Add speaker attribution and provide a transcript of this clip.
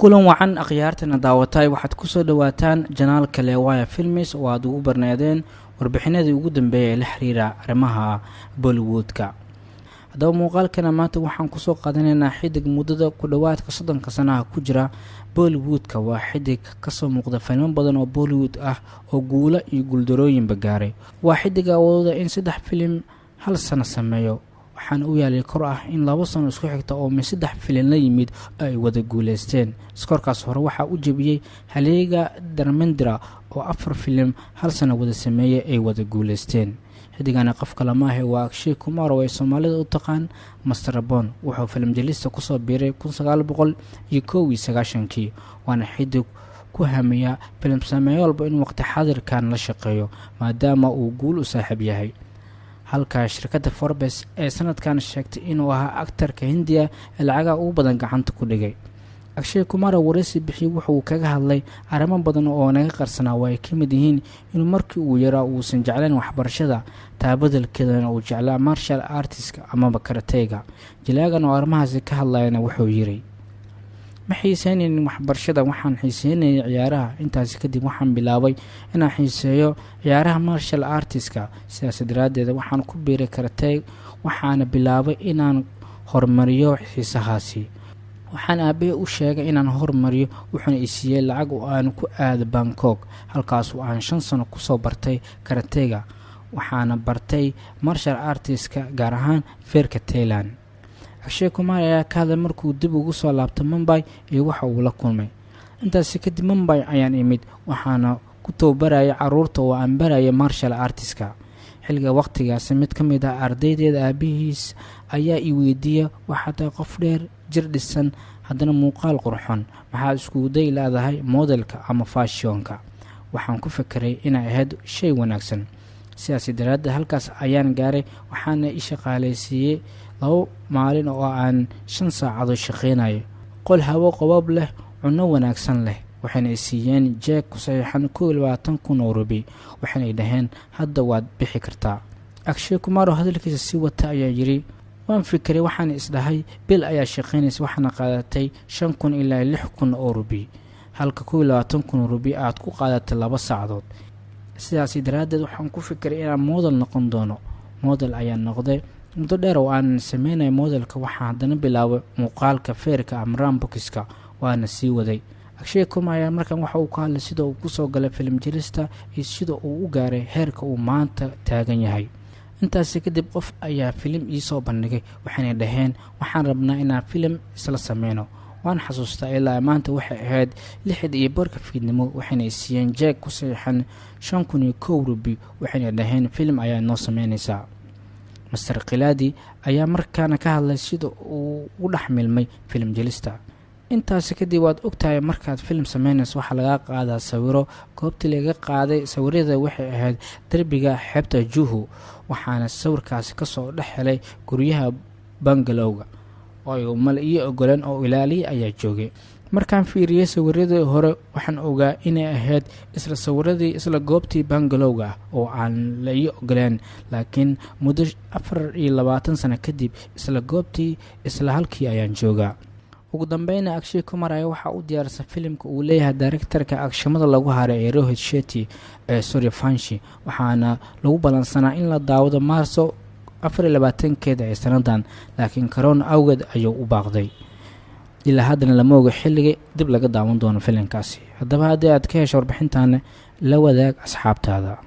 Speaker 1: Kulan wacan akhyaartana daawatay, waxaad kusoo dhawaataan janaalka Leewaya Films oo aad ugu barneedeen warbixinadii ugu dambeeyay ee la xiriira arrimaha Bollywoodka. Haddaba muuqaalkana maanta waxaan kusoo qaadanaynaa xidig muddada ku dhowaadka 30-ka sanaha ku jira Bollywoodka. Waa xidig kasoo muuqda filmo badan oo Bollywood ah oo guulo iyo guuldarooyinba gaaray. Waa xidig awooda in 3 filim hal sano sameeyo, waxaana u yaalay kor ah in 2 sano isku xigta oo min 3 filin la yimid ay wada guuleysteen. Iskoorkaas hore waxaa u jebiyey haleega Darmendra oo 4 filim hal sano wada sameeyey ay wada guuleysteen. Xidigana qofka lamaahe waa Akshay Kumar oo ay Soomaalida u taqaan Master Bon. Wuxuu filim jelista kusoo biiray 1991-kii, waana xidig ku hamiya filim sameeyo walba in waqti xaadirkan la shaqeeyo maadaama uu guul u saaxiib yahay. Halka shirkadda Forbes ee sanadkan sheegtay inuu ahaa aktarka Hindiya ee lacagaha ugu badan gacanta ku dhigay. Akshay Kumar oo wareysi bixiyey wuxuu kaga hadlay arrimo badan oo naga qarsanaa, oo ay ka mid yihiin inuu markii uu yaraa uusan jeclayn waxbarashada, taa beddelkeedana uu jeclaa martial artist-ka amaba karateyga. Jilaagan oo arrimahaasi ka hadlayana wuxuu yiri: Ma xiiseynaynin waxbarashada, waxaan xiiseynayay ciyaaraha. Intaasi kadib waxaan bilaabay inaan xiiseeyo ciyaaraha martial artist-ka, sidaas daraaddeed waxaan ku biiray karatey, waxaana bilaabay inaan horumariyo xiisahaasi. Waxaan aabbahay u sheegay inaan horumariyo, wuxuuna i siiyey lacag oo aan ku aado Bangkok, halkaas oo aan 5 sano kusoo bartay karateyga. Waxaana bartay martial artist-ka, gaar ahaan feerka Thailand. Akshay Kumar ayaa ka hadlay markuu dib ugu soo laabtay Mumbai iyo waxa uu la kulmay. Intaasi kadib Mumbai ayaan imid, waxaana ku tababarayay carruurta oo aan barayay martial artist-ka. Xilliga waqtigaasi mid ka mid ah ardaydeeda aabihiis ayaa i weydiiyey: Waxaa tahay qof dheer, jir dhisan, haddana muuqaal qurxoon, maxaad iskugu day leedahay modelka ama fashionka? Waxaan ku fikiray inay ahayd shay wanaagsan, sidaas daraaddeed halkaas ayaan gaaray, waxaana i shaqaaleysiiyey 2 maalin oo aan 5 saacadood shaqeynayo, qol hawo qobob leh, cunno wanaagsan leh. Waxayna i siiyeen jeeg ku saxiixan 21,000 oo rubi, waxayna i dhaheen hadda waad bixi kartaa. Akshay Kumar oo hadalkiisa sii wata ayaa yiri: Waan fikiray, waxaana isdhahay bil ayaa shaqeynaysa, waxaana qaadatay 5,000 ilaa 6,000 oo rubi, halka 21,000 oo rubi aad ku qaadatay 2 saacadood. Sidaasi daraaddeed waxaan ku fikiray inaan model noqon doono. Model ayaan noqday. Muddo dheer oo aan sameynay modelka, waxaan haddana bilaabay muuqaalka feerka ama rambokiska, waana sii waday. Akshay Kumar ayaa markan waxa uu ka hadlay sida uu kusoo galay filim jelista iyo sida uu u gaaray heerka uu maanta taagan yahay. Intaasi kadib qof ayaa filim ii soo bandhigay, waxayna dhaheen waxaan rabnaa inaan filim isla sameyno. Waan xasuustaa ilaa maanta, waxay ahayd lixda iyo barka fiidnimo, waxayna siiyeen jeeg ku saxiixan 5,001 rubi, waxayna dhaheen filim ayaa noo sameynaysaa. Master Khilaadi ayaa markaana ka hadlay sida uu u dhex milmay filim jelista. Intaasi kadib waad ogtahay markaad filim sameynayso waxaa laga qaadaa sawiro. Goobtii laga qaaday sawirada waxay ahayd derbiga xeebta Juhu, waxaana sawirkaasi kasoo dhex helay guryaha bangalowga oo ay mal ii ogoleen oo ilaaliya ayaa joogay. Markaan fiiriyey sawiradii hore waxaan ogaa inay ahayd isla sawiradii isla goobtii bangalowga ah oo aan la ii ogoleen, laakiin muddo 24 sano kadib isla goobtii isla halkii ayaan joogaa. Ugu dambeyna Akshay Kumar ayaa waxaa u diyaarsan filimka uu leeyahay directorka agshamada lagu haray ee Rohit Shetty ee Suryavanshi, waxaana lagu ballansanaa in la daawado Maarso 24-keeda ee sanadan, laakiin corona awgeed ayuu u baaqday. Ilaa haddana lama oga xilliga dib laga daawan doono filimkaasi. Haddaba haddii aad ka hesho warbixintan, la wadaag asxaabtaada.